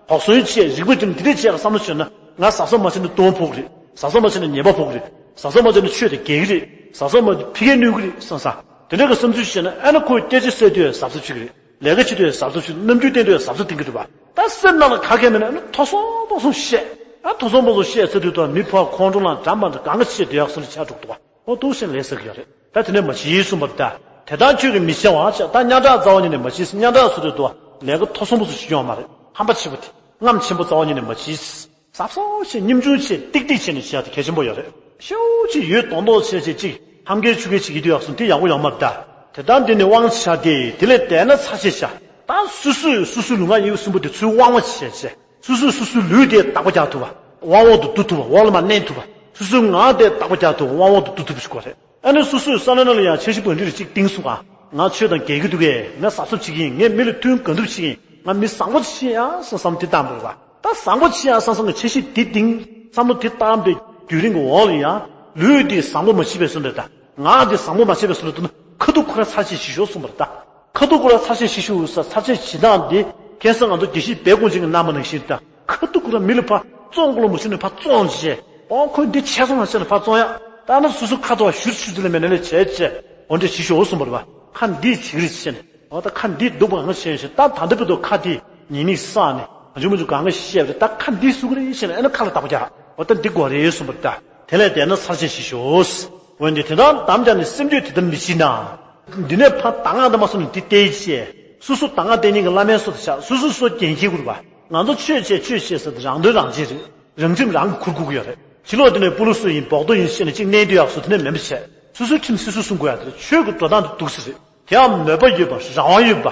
དོགས་ཟོན་བྱས་རིག་པ་བསྒྲིམས་དེ་འདྲས་བྱེད་ཡག་བསམ་བློ་བྱས་ན་ང་གཟབ་གཟབ་མ་བྱས་ན་གཏོང་ཕོག་གི་རེད། གཟབ་གཟབ་མ་བྱས་ན་ཉེས་པ་ཕོག་གི་རེད། གཟབ་གཟབ་མ་བྱས་ན་ཆོས་དེ་འགལ་གི་རེད། གཟབ་གཟབ་མ་བྱས་ན་ཕ་གིར་གནོད་གི་རེད་བསམ་བསམ། དེ་འདྲ་གི་བསམ་ཚུལ་བྱས་ན་ཨ་ནི་ཁོས་སྐད་ཆ་བཤད་དུས་གཟབ་གཟབ་བྱེད་གི་རེད། ལས་ཀ་བྱེད་དུས་གཟབ་གཟབ་བྱེད། རྣམ་འགྱུར་བསྟན་དུས་གཟབ་གཟབ་བསྟན་གི་རེད་པ། ད་སེམས་ནང་ལ་ག་གེ་མེད་ན་ཨ་ནི་ཐོ་སོང་པོ་སོང་བཤད། ཨ་ཐོ་སོང་པོ་སོང་བཤད་ཟེར་དུས་ད་མི་ཕར་ཁོང་ཁྲོ་ལངས་འདྲ་མ་འདྲ་གང་ག་བྱེད་དུ་ཡག་སོང་ཆགས་འགྲོ་གི་འདུག་པ། ཨོ་འདུག་སེ་ལས་ཟེར་གི་ཡོད་རེད། ད་དེ་ནས་མ་བྱེད་གསུངས་པ་རེད་ད། དེ་དག་ཁྱོད་ཀྱིས་མི་བྱ་བ་བྱ། ད་གཉའ་གྲགས་རྩ་བ་ཉིད་ནས་མ་བྱེད། གཉའ་གྲགས་སུ་རེད་དོ། ལས་ཀ་ཐོ་སོང་པོ་སོང་བྱེད་ཡོང་མ་རེད། ཧམ་པ་ཆེ་པོ་དེ། རྔམ་ཆེན་པོ་རྩ་བ་ཉིད་ནས་མ་བྱེད། གཟབ་གཟབ་བྱེད། སྙེམས་ཆུང་བྱེད། ཏིག་ཏིག་བྱེད་ནས་བྱེད་ཡག་དེ་གལ་ཆེན་པོ་ཡོད་རེད། ཤོག་ཅིག་ཡོད་མདོག་མདོག་བྱེད་བྱེད་ཅིག་ཧམ་གའི་ཆུ་གའི་བྱེད་ཀྱི་འདུག་ཡག་སོང་དེ་ཡག་པོ་ཡོད་མ་རེད་ད། དེ་དག་འདི་ནི་དབང་བྱ་སྟེ་དེ་ལས་འདས་ན་ཚར་གཅོད་བྱ། ད་སོ་སོས་སོ་སོའི་ལུས་ངག་ཡིད་གསུམ་པོ་དེ་ཚུར་དབང་བ་བྱས་བྱས། སོ་སོས་སོ་སོའི་ལུས་དེ་བདག་པོ་རྒྱག་ཐུབ་པ། དབང་འོག་ཏུ་བསྡུ་ཐུབ་པ། འོག་ལ་མར་མནན་ཐུབ་པ། སོ་སོའི་ངག་དེ་བདག་པོ་རྒྱག་ཐུབ་པ། དབང་འོག་ཏུ་བསྡུ་ཐུབ་པ་ཞིག་དགོས་རེད། ཨ་ནི་སོ་སོའི་བསམ་བློའི་ནང་ལ་ཡང་འཆར་གཞི་བང་སྒྲིག་རེ་གཅིག་བཏིང་སོང་ཨ། ང་ཆོས་དང་འགལ་གྱི་འདུག་གས། ང་གཟབ་གཟབ་བྱེད་ཀྱི་ཡིན། ངས་མི་ལ་མཐུན་གང་ཐུབ་བྱེད་ཀྱི་ཡིན། ང་མི་བཟང་པོ་ཅིག་ཡིན་ཡ་བསམ་བསམ་དེ་བཏང་པ་རེད་པ། ད་བཟང་པོ་ཅིག་ཡིན་ཡ་བསམ་བསམ་གྱི་འཆར་གཞི་དེ་བཏིང་། བསམ་བློ་དེ་བཏང་པའི་བརྒྱུད་རིམ་གྱི་འོག་ལ་ཡང་ལུས་དེ་བཟང་པོ་མ་བྱེད་པའི་བཟོ་འདྲ་དང་། ངག་འདི་བཟང་པོ་མ་བྱས་པའི་བཟོ་ལ་འདུག་ན། ཁ་ཐུག་ཁོ་རང་ཚར་གཅོད་བྱེད་ཤོག་གསུངས་པ་རེད་ད། ཁ་ཐུག་ཁོ་རང་ཚར་གཅོད་བྱེད་ཤོག་ཟེར། ཚར་གཅོད་བྱེད་སྟངས་འདི་ཁ་སང་ང་ཚོ་དགེ་བཤེས་སྦས་སྐུང་ཅིག་གིས་གནང་བ་ནང་བཞིན་རེད་ད། ཁ་ཐུག་ཁོ་རང་མི་ལ་ཕར་བཙོང་དགོས་ལ་མ་ཞུ་ནས་ཕར་བཙོང་བྱས། ཨོ་ཁོས་འདི་ཆད་སོང་ན་ཆད་ན་ཕར་བཙོང་ཡ། ད་ནི་སོ་སོ་ཁ་ཐུག་ཞུ་ཞུ་ཚུལ་ལ་མེད་ན་ལས་བྱས་བྱས། འོ་འདྲ་བྱེད་ཤོག་གསུངས་པ་རེད་པ། ཁ་འདི་བྱེད་ཀྱི་རེད་བྱས་ནས། འོ་ད་ཁ་འདི་སྡུག་པ་གང་བྱས་ཤིང་ད་ད་ལྟ་བར་དུ་ཁ་འདི་ཉེས་དམིགས་བསགས་ནས་གང་བྱུང་མང་བྱུང་གང་ག་བཤད་པ་རེད། ད་ཁ་འདི་སུ་གི་རེད་བྱས་ནས་ཨ་ནི་ཁ་ལ་བཏགས་པ་རྒྱག་འོ་ད་འདི་དགོས་རེད་གསུངས་པ་རེད་ད། དེ་ལས་དེ་ན་ཚར་གཅོད་བྱེད་ཤོག་འོན་ཏེ་དེ་ལྟར་དམ་བཅའ་ནས་སེམས་ཁྱོད་དེ་ལྟར་མི་བྱེད་ན། འདི་ནས་ཕར་གདམས་ངག་དང་མ་སོང་ནས་འདི་བལྟས་བྱས། སོ་སོ་གདམས་ངག་བལྟས་ཉན་གྱི་བླ་མའི་སོ་དེ་ཆགས། སོ་སོ་སོ་རྒྱན་འཁྱེར་དགོས་པ། ང་ཚོ་ཆོས་བྱེད་ཆོས་བྱེད་ཟེར་ཏེ་རང་དོན་རང་གཅེས་རེད། རང་ཁྲིམས་རང་གིས་འཁུར་དགོས་ཀྱི་ཡོད་རེད། ཕྱི་ལོགས་འདི་ནས་སྤུ་ལུ་སུ་ཡིན་འབོག་རྡོ་ཡིན་བཤད་ནས་གཅིག་གནས་དུས་ཡག་སོ་དེ་ནས་མེད་པ་བྱས། སོ་སོའི་ཁྲིམས་སོ་སོས་སྲུང་དགོས་ཡག་དེ་རེད། ཆོས་ཀྱི་འགྲོ་སྟངས་དེ་འདུག་ཟེར་རེད། དེའང་མོས་པ་ཡོད་པ་རང་དབང་ཡོད་པ།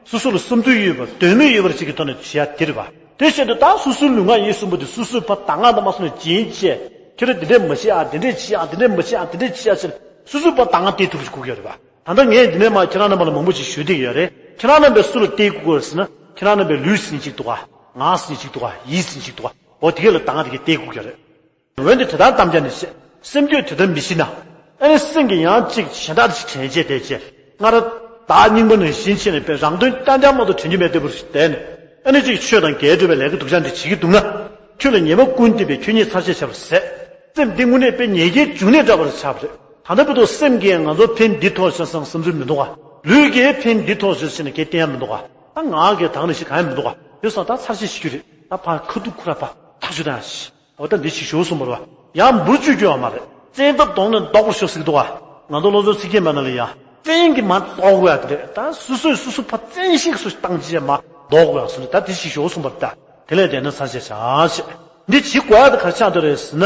སོ་སོ་ལ་བསམ་ཚུལ་ཡོད་པ་དོན་མེད་ཡོད་པར་ཅིག་གི་ཐོག་ནས་བྱེད་ཡ་དེ་རེད་པ། དེ་བཞིན་དུ་ད་སོ་སོའི་ལུས་ངག་ཡིད་གསུམ་པོ་དེ་སོ་སོས་ཕར་གདམས་ངག་དང་མ་སོང་ནས་སྦྱིན་བྱས། ཁྱེད་རང་འདི་འདྲས་མ་བྱེད་ཨ། འདི་འདྲས་བྱེད་ཨ། འདི་འདྲས་མ་བྱེད་ཨ། འདི་འདྲས་བྱེད་ཨ་ཟེར། སོ་སོས་ཕར་གདམས་ངག་སྟེར་ཐུབ་པ་ཞིག་དགོས་ཀྱི་ཡོད་རེད་པ། ད་ལྟ་ངས་འདི་ནས་མར་ཁྱེད་རང་རྣམ་པ་ལ་མང་པོ་ཞིག་ཞུ་བསྡད་ཀྱི་ཡོད་རེད། ཁྱེད་རང་རྣམ་པས་སུ་ལ་སྟེར་དགོས་ཟེར་ན་ཁྱེད་རང་རྣམ་པའི་ལུས་ཟིན་གཅིག་འདུག་ག་ངག་ཟིན་གཅིག་འདུག་ག་ཡིད་ཟིན་གཅིག་འདུག་ག་འོ་དེ་གས་ལ་གདམས་ངག་དེ་གས་སྟེར་དགོས་ཀྱི་ཡོད་རེད། འོན་ཏེ་དེ་ལྟར་དམ་བཅའ་ནས་བཤད། སེམས་ཁྱོད་དེ་ལྟར་མི་བྱེད་ན། ཨ་ནི་སེམས་ཀྱིས་ཡང་གཅིག་གཞན་དག་ཅིག་དྲན་བྱས་བསྡད་བྱས། སྔར་བདག་རྙིང་པ་ནང་བཞིན་བྱས་ནས་པའི་རང་དོན་རྐྱང་རྐྱང་མ་གཏོགས་དྲན་རྒྱུ་མེད་ལྟ་བུར་བསྡད་ནས། ཨ་ནི་གཅིག་ཆོས་དང་འགལ་འགྲོ་བའི་ལས་ཀ་སྡུག་ཅག་འདི་བྱེད་ཀྱི་འདུག་ན། ཁྱོད་ལ་ཉེས་པ་ཀུན་བསྟན་པས་ཁྱོད་ཉིད་ཚར་གཅོད་བྱ་བར་ཟད། སེམས་འདི་དངོས་གནས་དཔེ་ཉེས་འགེལ་འབྱུང་གནས་འདྲ་བར་ཆགས་པ་རེད། ད་ལྟ་བར་དུ་སེམས་ཀྱིས་ང་ཚོ་ཕན་འདི་ཐོགས་ཞེས་བསམ་ཚུལ་མི་འདུག་ག་ལུས་ཀྱིས་ཕན་འདི་ཐོགས་ཞེས་བྱས་ནས་གལ་གཏན་ཡང་མི་འདུག་ག་ད་ངག་གིས་དག་ནས་ཤིག་གང་ཡང་མི་འདུག་ག་དེ་སོང་ད་ཚར་གཅོད་བྱེད་རྒྱུ་རེད། ད་ཕར་ཁ་ཐུག་ཁོ་ར་ཕར་ཐག་གཅོད་བཏང་ཡ་ཞིག་འོ་ད་འདི་ཞིག་ཞུ་གསུངས་པ་རེད་བ། ཡང་འབུར་གཅོད་རྒྱུ་ཡོད་མ་རེད། བཙན་ཐབས་གདོང་ནས་བཟློག་པར་ཤོག་ཟེར་གྱི་འདུག་ག་ང་ཚོ་སློབ་གསོའི་ཚིག་རྒྱན་མ་ནང་ལ་ཡང་བཙན་གྱིས་མར་བཟློག་དགོས་ཡ་དེ་རེད། ད་སོ་སོས་སོ་སོ་ཕར་བཙན་ཤེད་སུ་བཏང་རྗེས་མར་བཟློག་དགོས་ཡ་སོ་ནས་ད་འདི་ཞིག་ཞུ་གསུངས་པ་རེད་ད། དེ་ལས་དེ་ན་ཚར་གཅོད་བྱ་ཞེས། འདི་བྱེད་དགོས་ཡ་དེ་ག་རེ་ཆགས་འདུག་རེད་ཟེར་ན།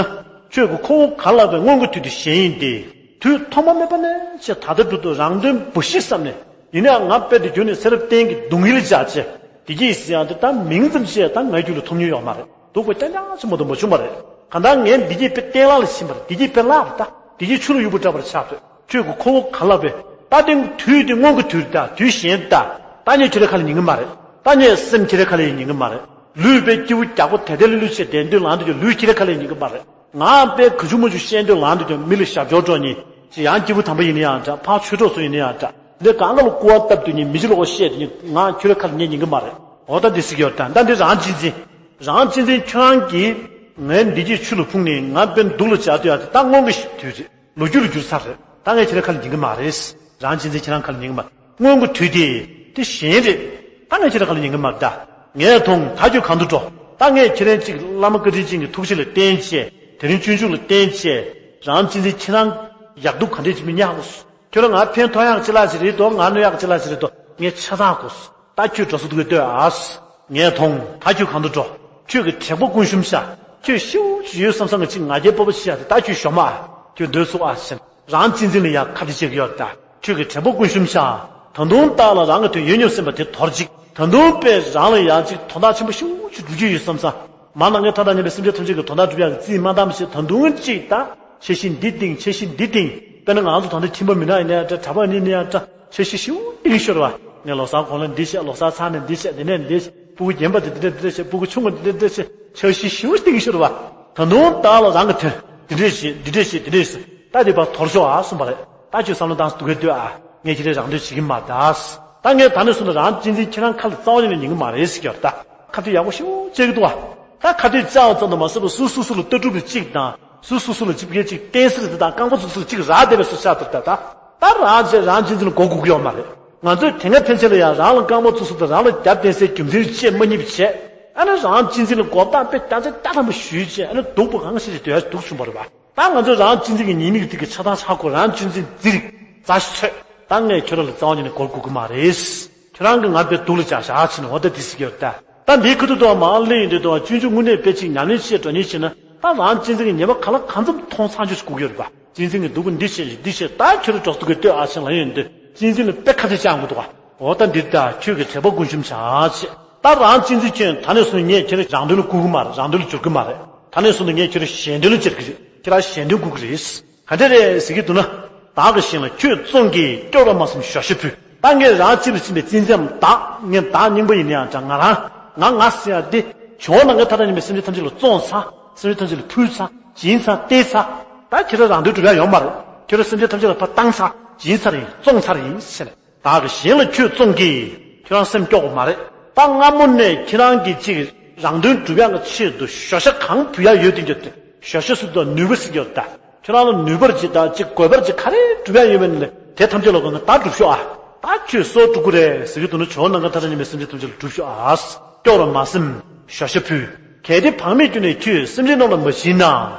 ཁྱོད་ཀྱི་ཁོ་བོ་ག་ལ་བའི་སྔོན་གྱི་དུས་དེ་གཞན་ཡིན་ཏེ། དུས་ཐོག་མ་མེད་པ་ནས་ཆེ་ད་ལྟ་བར་དུ་རང་དོན་བུ་ཤི་བསམ་ནས། ཡིན་ནའང་ང་དཔེ་དེ་བརྒྱུད་ནས་ཚེ་རབས་གཏན་གྱི་སྡུག་བསྔལ་བྱ་ཆེ། བདེ་སྐྱིད་ཟེར་ཡང་དེ་ད་མིང་ཙམ་བཤད་ད་ང་རྒྱུད་ལ་ཐོབ་མྱོང་ཡོད་མ་རེད། སྡུག་པ་རྐྱང་རྐྱང་ཆེན་པོ་དུ་མ་བྱུང་བ་རེད། གང་ལྟར་ངས་བདེ་སྐྱིད་དཔེ་གཏན་ལ་ཕྱིན་པ་རེད། བདེ་སྐྱིད་དཔེ་བརླག་པ་རེད་ད། བདེ་སྐྱིད་ཆུ་ལ་གཡུག་པ་འདྲ་བར་ཆགས་པ་རེད། ཁྱོད་ཀྱི་ཁོ་བོ་ག་ལ་བས། ད་དེང་དུས་དེ་སྔོན་གྱི་དུས་ད་དུས་གཞན་ད། ད་ངས་ཁྱོད་རའི་ཁ་ལ་ཉན་གྱི་མ་རེད། ད་ངས་སེམས་ཁྱོད་རའི་ཁ་ལ་ཡང་ཉན་གྱི་མ་རེད། ལུས་པའི་སྐྱེ་བོ་རྒྱག་པོ་དལ་དལ་ལུས་ལུས་བྱས་བདེ་འདོད་ལངས་དུས་ཀྱང་ལུས་ཁྱོད་རའི་ཁ་ལ་ཡང་ཉན་གྱི་མ་རེད། ང་དཔེ་ག་ཆུང་མ་ཆུང་བཤད་འདོད་ལངས་དུས་ཀྱང་མི་ལ་ཞབས་ཕྱོགས་སྤྲོད་ཉན། ཅི་ཡང་སྐྱེས་བུ་དམ་པ་ཡིན་ན་ཡང་འདྲ་ཕར་ཆོས་གྲོགས་ཚོ་ཡིན་ན་ཡང་འདྲ། འདི་གང་ག་ལ་སྐུར་བ་བཏབ་དུས་ཉིན་མི་ཅི་ལོག་བཤད་དུས་ཉིན་ང་ཁྱོད་རའི་ཁ་ལ་ཉན་ཉན་གྱི་མ་རེད། འོ་ད་འདི་ཟིག་ཡོད་ད་ད་འདི་རང་གཅེས་འཛིན། རང་གཅེས་འཛིན་ཁྱོད་རང་གིས་ངའི་འདི་གྱིས་ཆུ་ལ་ཕུང་ནས་ང་དཔེ་སྡུག་ལ་བྱ་དུས་ཡ་དེ་ད་སྔོན་གྱི་དུས་རེད། ལོ་རྒྱུས་ལ་འགྱུར་ཚར་རེད། ད་ངས་ཁྱེད་རའི་ཁ་ལ་ཉན་གྱི་མ་རེད། རང་གཅེས་འཛིན་ཁྱེད་རང་ཁ་ལ་ཉན་གྱི་མ་རེད། སྔོན་གྱི་དུས་དེ་དེ་གཞན་རེད། ད་ངས་ཁྱེད་རའི་ཁ་ལ་ཉན་གྱི་མ་རེད་ད། ངས་མཐོང་ད་ཁྱོད་གང་དུ་འགྲོ། ད་ངས་ཁྱེད་རང་གཅིག་བླ་མ་བཀའ་དྲིན་ཅན་གྱི་ཐུགས་རྗེ་ལ་བརྟེན་བྱས་དེ་རིང་སྤྱོད་འཇུག་ལ་བརྟེན་བྱས་རང་གཅེས་འཛིན་ཁྱེད་རང་ཡག་སྡུག་ག་འདྲས་ཅིག་མི་ཉག་གོ་ཁྱོད་རང་ང་ཕན་ཐོགས་ཡག་ཅི་ལ་ཅི་རེད་དོ། ང་གནོད་ཡག་ཅི་ལ་ཅི་རེད་དོ། ངས་ཆ་ཚང་གོ་ད་ཁྱོད་འགྲོ་ས་འདུག་གི་ལྟོས་ཨ། ངས་མཐོང་ད་ཁྱོད་གང་དུ་འགྲོ། ཁྱོད་ཀྱི་དྲེགས་པ་ཀུན་ཞུམ་ཤག་ཁྱོད་ཤིའུ་ཅིག་ཡོད་བསམ་བསམ་གྱི་ཅིག་ང་རྒྱལ་སྤོབས་པ་ཤི་ཡག་དེ་ད་ཁྱོད་ཞོག་མ་ཨ། ཁྱོད་སྡོད་ཚུགས་ཨ་ཟེར། རང་གཅེས་འཛིན་ལ་ཡང་ཁ་གཏད་བྱེད་ཀྱི་ཡོད་རེད་ད། ཁྱོད་ཀྱི་དྲེགས་པ་ཀུན་ཞུམ་ཤག་ད་དུང་བདག་ལ་རང་གི་དོན་ཡོད་མྱོང་སེམས་པ་དེ་དོར་ཅིག་ད་དུང་དཔེ་རང་ལ་ཡང་ཅིག་དོན་དག་ཆེན་པོ་ཤིའུ་ཅིག་སྒྲུབ་རྒྱུ་ཡོད་བསམ་བསམ། མ་ནང་ངས་ཐ་དང་མཉམ་པའི་སེམས་ཅན་ཐམས་ཅད་ཀྱི་དོན་དག་སྒྲུབ་ཡག་གི་རྩིས་མ་བཏང་བྱས་ད་དུང་ཅིག་ད། འཆར་གཞི་འདི་བཏིང་འཆར་གཞི་འདི་བཏིང་། དཔེར་ན་ང་ཚོ་ད་ལྟ་ཁྱིམ་པ་མི་ནག་ཡིན་ན་ཡང་འདྲ་གྲྭ་པ་ཡིན་ན་ཡང་འདྲ། འཆར་གཞི་ཞིའུ་བཏིང་ཤོར་བ། ངས་ལོ་གསར་གོང་ལ་འདི་བྱས་ལོ་གསར་ཚར་ནས་འདི་བྱས་འདི་ནས་འདི་བྱས་སྤུ་གུ་རྒན་པ་དེ་འདི་འདྲ་འདི་འདྲ་བྱས་སྤུ་གུ་ཆུང་བ་འདི་འདྲ་འདི་འདྲ་བྱས་འཆར་གཞི་ཞིའུ་བཏིང་ཤོར་བ། ད་དུང་བདག་ལ་རང་གི་དོན་འདི་འདྲས་བྱེད་འདི་འདྲས་བྱེད་འདི་འདྲས་ཟེར། ད་འདི་བར་དོར་ཤོག་ཨ་གསུངས་པ་རེད། ད་ཁྱོད་བསམ་བློ་བཏང་སྡུག་གི་ལྟོས་ཨ། ངས་ཁྱེད་རའི་རང་དོན་བྱེད་ཀྱི་མ་ད། ད་ངས་ད་ནས་བཟུང་ནས་རང་གཅེས་འཛིན་ཁྱེད་རང་ཁ་ལ་རྩ་བ་ཉིད་ནས་ཉན་གྱི་མ་རེད་ཟེར་གྱི་ཡོད་ད། ཁ་གཏད་ཡག་པོ་ཞེ་པོ་བྱེད་ཀྱི་འདུག་ཨ། ད་ཁ་གཏད་བཅག་ཙམ་དུ་མ་ཟད་པར་སུ་སུ་སུ་ལ་ལྟ་གྲུབ་རེ་གཅིག་དང་། སུ་སུ་སུ་ལ་ཅིག་ཕ་གི་ཅིག་བསྟན་ཟེར་དེ་དང་རྐང་པ་ཚུགས་ཟེར་ཅིག་རག་བསྡད་པའི་སུ་ཆགས་ཐུབ་ད་ད། ད་རང་བྱས་རང་གཅེས་འཛིན་ལ་མགོ་སྒུར་གྱི་ཡོད་མ་རེད། ང་ཚོས་དེ་སྔ་ཕན་ཆད་ལ་ཡང་རང་ལ་རྐང་པ་ཚུགས་ཟེར་དང་རང་ལ་རྒྱབ་བསྟན་སའི་རྒྱུ་མཚན་བཤད་མ་རྙེད་པ་བྱས། ཨ་ནི་རང་གཅེས་འཛིན་ལ་མགོ་བཏགས་དཔེ་རྒྱ་ཆེ་རྒྱ་ཐམ་པ་ཞུས་བྱས་ཨ་ནི་སྡུག་པོ་གང་ཞིག་ཅིག་སྡོད་ཡ་སྡུག་བྱུང་བ་རེད་པ། ད་ང་ཚོས་རང་གཅེས་འཛིན་གྱི་ཉེས་དམིགས་དེ་གི་ཆ་ཚང་ཧ་གོ་རང་གཅེས་འཛིན་རྩིས་རིག་རྩ་ཆོད། ད་ངས་ཁྱོད་རང་ལ་རྩ་བ་ཉིད་ནས་མགོ་སྒུར་གྱི་མ་རེད། ཁྱོད་རང་གིས་ང་དཔེ་སྡུག་ལ་བྱ་བཞག་ཕྱིན་ནས་འོ་ད་འདི་ཟེར་གྱི་ཡོད་ད། ད་འདིའི་ཁ་ཐུག་ཏུ་མར་སླེབས་ཡོང་དུས་དུ་སྤྱོད་འཇུག་དངོས་གནས་དཔེ་གཅིག་ཉམས་ལེན་བྱེད་འགྲོ་མཁན་བྱས་ན་ད་རང་གཅེས་འཛིན་གྱི་ཉེས་པ་ག་ལ་གང་འཚམ་མཐོང་ཚར་རྒྱུ་ཞིག་དགོས་ཀྱི་ཡོད་རེད་པ། གཅེས་འཛིན་གྱི་སྡུག་པོ་འདི་བྱས་ཤིག་འདི་བྱས་ད་ཁྱོད་རང་འགྲོ་སྡུག་གི་ལྟོས་ཨ་ཕྱིན་ལ་ཡོང་དུས་གཅེས་འཛིན་ལ་དཔེ་ཁ་གཏད་བཅག་དགོས་འདུག་ག་འོ་ད་འདི་ད་ཁྱོད་ཀྱི་དྲེགས་པ་ཀུན་ཞུམ་བྱ་ཞེས། ད་རང་གཅེས་འཛིན་ཁྱོད་ད་ནས་བཟུང་ངས་ཁྱེད་རང་རང་དོན་ལ་བཀུར་གི་མ་རེད། རང་དོན་ལ་འགྱུར་གི་མ་རེད། ད་ནས་བཟུང་ནས་ངས་ཁྱེད་རང་གཞན་དོན་ལ་བཅར་གི་རེད། ཁྱེད་རང་གཞན་དོན་བཀུར་གི་རེད། ག་འདྲ་རེད་ཟེར་གྱི་འདུག་ན། བདག་གི་ཞིང་ལ་ཁྱོད་བཙོང་གིས་སྐྱོ་ར་མ་སོང་ཞོ་ཤ་ཕུལ། ད་ངས་རང་གཅེས་ལ་ཕྱིན་པའི་བཙན་འཛུལ་བདག་ངས་བདག་རྙིང་པ་ཡིན་ན་ཡང་འདྲ་ང་རང་ང་ང་ཟེར་ཡ་འདི་བྱུང་ན་ངས་ད་ལྟ་ཉིན་མོའི་སེམས་ཅན་ཐམས་ཅད་ལ་བཙོང་ཚར། སེམས་ཅན་ཐམས་ཅད་ལ་ཕུལ་ཚར་སྦྱིན་ཚར་སྟེར་ཚར། ད་ཁྱེད་རང་རང་དོན་སྒྲུབ་ཡ་ཡོད་མ་རེད། ཁྱོད་རང་སེམས་ཅན་ཐམས་ཅད་ལ་ཕར་བཏང་ཚར། སྦྱིན་ཚར་ཡིན། བཙོང་ཚར་ཡིན་ཟེར་ནས། བདག་གིས་གཞན་ལ་ཁྱོད་བཙོང་གིས། ཁྱོད་རང་སེམས་སྐྱོ་བ་མ་རེད། ད་སྔ་མོ་ནས་ཁྱེད་རང་གིས་ཅིག་རང་དོན་སྒྲུབ་ཡག་གི་ཆེད་དུ་ཞོ་ཤ་གང་ཕུལ་ཡག་ཡོད་དེ་འགྱོ་དེ། ཞོ་ཤ་ཟེར་དུས་ནུས་པ་ཟེར་གྱི་ཡོད་ད། ཁྱོད་རང་ལ་ནུས་པར་ཅིག་དང་ཅིག་དགོས་པར་ཅིག་ག་རེ་སྒྲུབ་ཡག་ཡོད་མེད་ནི་དེ་ཐམས་ཅད་ལ་དགོངས་ན་ད་སྒྲུབ་ཤོག་ཨ། ད་ཁྱོད་སྲོག་སྒྲུབ་དགོས་རེད་ཟེར་གྱི་འདུག་ན་ཇོ་བོ་ནམ་མཁའི་མཐའ་དང་མཉམ་པའི་སེམས་ཅན་ཐམས་ཅད་ལ་སྒྲུབ་ཤོག་ཨ། སྐྱོ་བར་མ་སེམས། ཞོ་ཤ་ཕུལ། གལ་ཏེ་བག་མེད་གྱུར་ནས་ཁྱོད་སེམས་ཅན་རྣམས་ལ་མ་བྱིན་ན།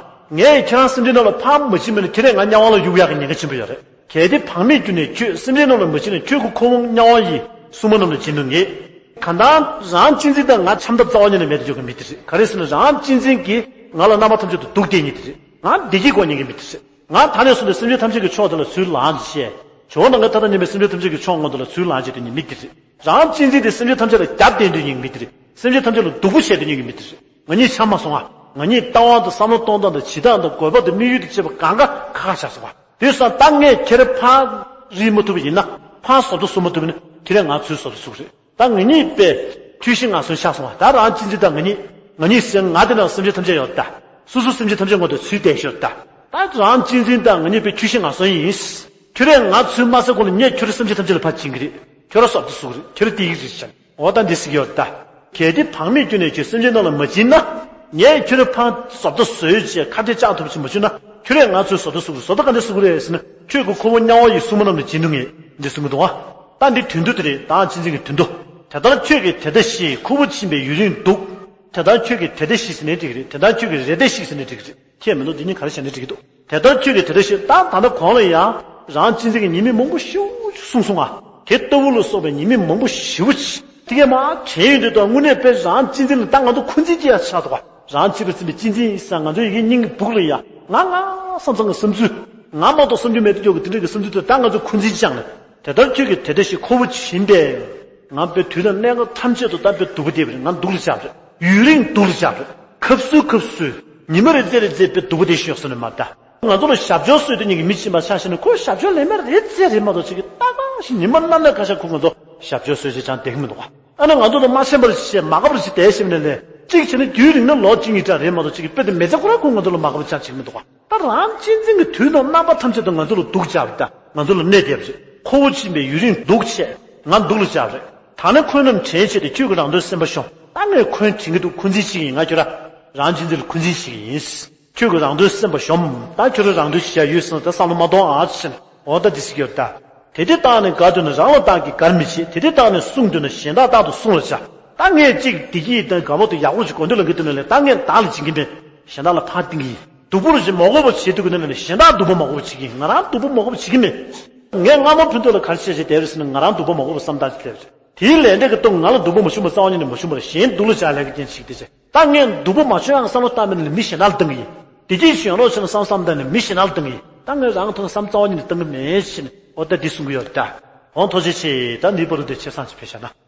ངས་ཁྱེད་རང་སེམས་ཅན་རྣམས་ལ་ཕར་མ་བྱིན་པ་ན་ཁྱེད་རང་ང་དམྱལ་བ་ལ་གཡུག་ཡག་གི་ཉེན་ཁ་ཆེན་པོ་ཡོད་རེད། གལ་ཏེ་བག་མེད་གྱུར་ནས་ཁྱོད་སེམས་ཅན་རྣམས་ལ་མ་བྱིན་ན་ཁྱོད་ཀྱི་ཁོ་བོ་དམྱལ་བ་ཡི་སྲུང་མ་རྣམས་ལ་བྱིན་དུ་ངེས། གང་ལྟར་རང་གཅེས་འཛིན་དང་ང་འཆམ་ཐབས་རྩ་བ་ཉིད་ནས་མེད་དུ་འཇོག་གི་མི་དེ་རེད། ག་རེ་ཟེར་ན་རང་གཅེས་འཛིན་གྱིས་ང་ལ་རྣམ་པ་ཐམས་ཅད་དུ་སྡུག་བསྟན་ཉིད་དེ་རེད། ང་བདེ་སྐྱིད་དགོས་ཉིད་ཀྱི་མི་དེ་རེད། ང་ད་ནས་བཟུང་སྟེ་སེམས་ཅན་ཐམས་ཅད་ཀྱི་ཕྱོགས་དེ་ལ་ཚུར་ལངས་བྱས། ཇོ་བོ་ནམ་མཁའི་མཐའ་དང་མཉམ་པའི་སེམས་ཅན་ཐམས་ཅད་ཀྱི་ཕྱོགས་མངོན་དུ་ལ་ཚུར་ལངས་བྱས་དེ་ཉིད་མི་དེ་རེད། རང་གཅེས་འཛིན་དེ་སེམས་ཅན་ཐམས་ཅད་ལ་རྒྱབ་བརྟེན་དོན་ཉིད་ཀྱི་མི་དེ་རེད། སེམས་ཅན་ཐམས་ཅད་ལ་སྡུག་པོ་བྱས་དོན་ཉིད་ཀྱི་མི་དེ་རེད། ང་གཉིས་འཆམ་མ་སོང་ང་། ང་གཉིས་ལྟ་བ་དང་བསམ་བློ་གཏོང་སྟངས་དང་བྱེད་སྟངས་དང་དགོས་པ་དང་དམིགས་ཡུལ་དང་བཅས་པ་གང་ག་ཁ་ཁ་བཞག་སོང་བ། དེ་སང་ད་ངས་ཁྱེད་རང་ཕར་རིག་མ་ཐུབ་པ་ཡིན་ན། ཕར་བཟོ་ལྟ་བཟོ་མ་ཐུབ་པ་ཡིན་ན་ཁྱེད་རང་ང་ཚུར་བཟོ་ལྟ་བཟོ་གི་རེད། ད་ང་གཉིས་པས་འཁྲུལ་གཞི་ངན་སོང་ཆགས་སོང་བ། ད་རང་གཅེས་འཛིན་དང་ང་གཉིས། ང་གཉིས་ཟེར་ང་དེ་ན་སེམས་ཅན་ཐམས་ཅད་ཡོད་ད། སོ་སོ་སེམས་ཅན་ཐམས་ཅད་མངོན་དུ་ཚུར་བསྡད་ཤོར་ད། ད་རང་གཅེས་འཛིན་དང་ང་གཉིས་པས་འཁྲུལ་གཞི་ངན་སོང་ཡིན། ཁྱོད་རང་ང་ཚུར་མ་ཟེར་གོང་ལ་ངས་ཁྱོད་རང་སེམས་ཅན་ཐམས་ཅད་ལ་ཕར་བྱིན་གི་རེད། ཁྱོད་རང་བཟོ་ལྟ་བཟོ་གི་རེད། ཁྱོད་རང་བསྡད་ཀྱི་རེད་ཤག་འོ་ད་འདི་ཟེར་གྱི་ཡོད་ད། གལ་ཏེ་བག་མེད་གྱུར་ནས་ཁྱོད་སེམས་ཅན་རྣམས་ལ་མ་བྱིན་ན། ངས་ཁྱོད་རང་ཕར་བཟོ་ལྟ་བཟོས་བྱས་ཁ་བྲལ་བཅག་ཐུབ་ཅིག་མ་བྱུང་ན། ཁྱོད་རང་ང་ཚུར་བཟོ་ལྟ་བཟོ་གི་རེད། བཟོ་ལྟ་ག་འདྲ་བཟོ་གི་རེད་ཟེར་ན། ཁྱོད་ཀྱི་ཁོ་བོ་དམྱལ་བ་ཡི་སྲུང་མ་རྣམས་ལ་བྱིན་དུ་ངེས། འདི་གསུང་གི་འདུག་ཨ། ད་འདི་དོན་དུ་དེ་རེད། ད་གཅེས་འཛིན་གྱི་དོན་དུ། དེ་ལྟར་ཁྱོད་ཀྱིས་དེ་ལྟ་ཞེས་ཁོ་བོ་བྱིན་པས་ཡུན་རིང་འདུག་དེ་ལྟར་ཁྱོད་ཀྱིས་དེ་ལྟ་ཞེས་ཟེར་ནའི་འགྲིག་གི་རེད། དེ་ལྟར་ཁྱོད་ཀྱིས་རེ་ལྟ་ཞིག་ཟེར་ནའི་འགྲིག་གི་རེད། ཁྱད་མི་འདུག་འདི་གཉིས་ག་རེ་བྱས་ནའི་འགྲིག་གི་འདུག་དེ་ལྟར་ཁྱོད་ཀྱིས་དེ་ལྟ་ཞེས། ད་ད་ལྟ་གོང་ལ་ཡང་རང་གཅེས་འཛིན་གྱི་ཉེས་དམིགས་མང་པོ་ཞེ་པོ་ཅིག་གསུངས་སོང་ང་། དེ་ལྟ་བུ་ལ་སོགས་པའི་ཉེས་དམིགས་མང་པོ་ཞེ་པོ་ཅིག་དེ་གས་མ་དྲན་ཡོང་དུས་དང་དངོས་གནས་དཔེ་རང་གཅེས་འཛིན་ལ་ད་ང་ཚོ་འཁོན་འཛིན་ཅིག་ཡ་ཆགས་འདུག་ག་རང་གཅེས་པར་འཛིན་པའི་གཅེས་འཛིན་ཡིན་ས། ང་ཚོའི་ཡི་གེ་སྙིང་གི་སྦུག་ལ་ཡ། ང་ང་བསམ་ཚང་གི་བསམ་ཚུལ། ང་མ་གཏོགས་བསམ་རྒྱུ་མེད་དུ་འཇོག་གི་དེ་འདྲ་གི་བསམ་ཚུལ་དེ་ད་ང་ཚོ་འཁོན་འཛིན་ཅིག་བཅངས་ནས། དེ་ལྟར་ཁྱོད་ཀྱིས་དེ་ལྟ་ཞེས་ཁོ་བོ་བྱིན་པས། ང་དཔེ་དུས་དང་གནས་སྐབས་ཐམས་ཅད་དུ་ད་དཔེ་སྡུག་པོ་བསྡད་པ་རེད། ང་སྡུག་ལ་བཅར་བ་རེད། ཡུན་རིང་སྡུག་ལ་བཅར་བ་རེད། སྐབས་སུ་སྐབས་སུ། ཉི་མ་རེ་ཙམ་རེ་ཙམ་དཔེ་སྡུག་པོ་བསྡད་བཞིན་ཡོད་ས་ནས་མ་གཏོགས། ང་ཚོ་ལ་ཞབས་ཞུ་བཟོས་དེ་ཉིད་ཀྱི་མི་ཕྱིན་པ་ཆ་བཞག་ན་ཁོ་ཞབས་ཞུ་ལས་མེད་རེད་ཙེ་རེད་མ་གཏོགས་ཅིག་གི་ལྟ་གང་ཞིག་ཉི་མ་གནམ་ལས་ཁ་ཤས་ཁོ་ང་ཚོ་ཞབས་ཞུ་བཟོས་ཅིག་ཅང་བསྡད་ཀྱི་མི་འདུག་ག་ཨ་ནི་ང་ཚོ་ལ་མ་ཤེས་པར་བྱས་མ་དགའ་བར་ཅིག་བསྡད་ཤེས་མིན་ལས་ཅིག་བྱས་ན་རྒྱུན་རིང་ན་ལོ་གཅིག་གཉིས་ཙམ་རེད་མ་གཏོགས་ཅིག་གི་དཔེ་དེ་མི་ཚེ་ཁོ་རང་ཁོ་ང་ཚོ་ལ་མ་དགའ་བ་ཅང་བྱེད་ཀྱི་མི་འདུག་ག་ད་རང་གཅེས་འཛིན་གྱི་དུས་དང་རྣམ་པ་ཐམས་ཅད་དུ་ང་ཚོ་ལ་སྡུག་བཅག་པ་དང་ང་ཚོ་ལ་གནོད་བསྡད་པ་རེད། ཁོ་བོ་ཕྱིན་པའི་ཡུན་རིང་སྡུག་ཆེ། ང་སྡུག་ལ་བཅག་པ་རེད། ད་ནི་འཁོན་རྣམས་དྲན་བྱས་ཏེ་ཁྱོད་ཀྱི་རང་དོན་སེམས་པ་ཤོམ། ད་ངས་འཁོན་དྲན་གྱི་འདུག་འཁོན་འཛིན་བྱེད་ཀྱི་ཡིན། ང་ཁྱོད་རང་རང་གཅེས་འཛིན་ལ་འཁོན་འཛིན་བྱེད་ཀྱི་ཡིན། ཁྱོད་ཀྱི་རང་དོན་སེམས་པ་ཤོམ། ད་ཁྱོད་རང་རང་དོན་བྱེད་ཡ་ཡོད་ཟེར་ན་ད་བསམ་བློ་མ་གཏོང་ཨ་ཟེར་ནས། འོ་ད་འདི་ཟེར་གྱི་ཡོད་ད། དེ་དེ་བཏང་ནས་དགའ་འདོད་ན་རང་ལ་བཏང་གི་དགར་མི་བྱེད། དེ་དེ་བཏང་ནས་སྲུང་འདོད་ན་གཞན་དག་རྟག་ཏུ་སྲུང་བར་བྱ། ད་ངས་གཅིག་བདེ་སྐྱིད་དང་དགའ་པོ་དང་ཡག་པོ་ཞིག་གོ་འདོད་ལ་འགི་འདུག་ན་ལས་ད་ངས་བདག་ལ་བྱིན་གྱི་མེད། གཞན་དག་ལ་ཕར་བཏང་གི་ཡིན། སྡུག་པོ་ཞིག་མ་དགོས་པ་བྱེད་འདོད་ཀྱི་ན་ལས་གཞན་དག་སྡུག་པོ་མ་དགོས་པ་བྱེད་ཀྱི་ཡིན། ང་རང་སྡུག་པོ་མ་དགོས་པ་བྱེད་ཀྱི་མེད། ངས་སྔ་མོ་ཕན་ཐོགས་ལ་ག་རེ་བྱས་བྱས་བསྡད་རེད་ཟེར་ན་ང་རང་སྡུག་པོ་མ་དགོས་པ་བསམ་བཏང་བྱས་བསྡད་རེད། དེའི་ལས་འབྲས་ཀྱི་སྟོབས་ང་ལ་སྡུག་པོ་མ་བྱུང་བ་རྩ་བ་ཉིད་ནས་མ་བྱུང་བར་གཞན་སྡུག་ལ་བྱ་ལས་ཀྱི་རྐྱེན་ཞིག་དེ་བྱས། ད་ངས་སྡུག་པོ་མ་བྱུང་ཡང་བསམ་བློ་བཏང་མེད་ནས་མི་གཞན་དག་ལ་བཏང་གི་ཡིན། བདེ་སྐྱིད་ཞིག་ཡོང་རོགས་བྱས་ན་བསམ་བསམ་བཏང་ནས་མི་གཞན་དག་ལ་བཏང་གི་ཡིན། ད་ངས་རང་ཐོག་བསམ་རྩ་བ་ཉིད་ནས་བཏང་གི་མེད་ཟེར་ནས་འོ་ད་འདི་གསུང་གི་ཡོད་རེད་ད། འོང་ཐུགས་རྗེ་ཆེ། ད་འདིའི་བར་དུ་དེ་ཆེ་སང་ཅིག་ཕེབས་ཤག་ན།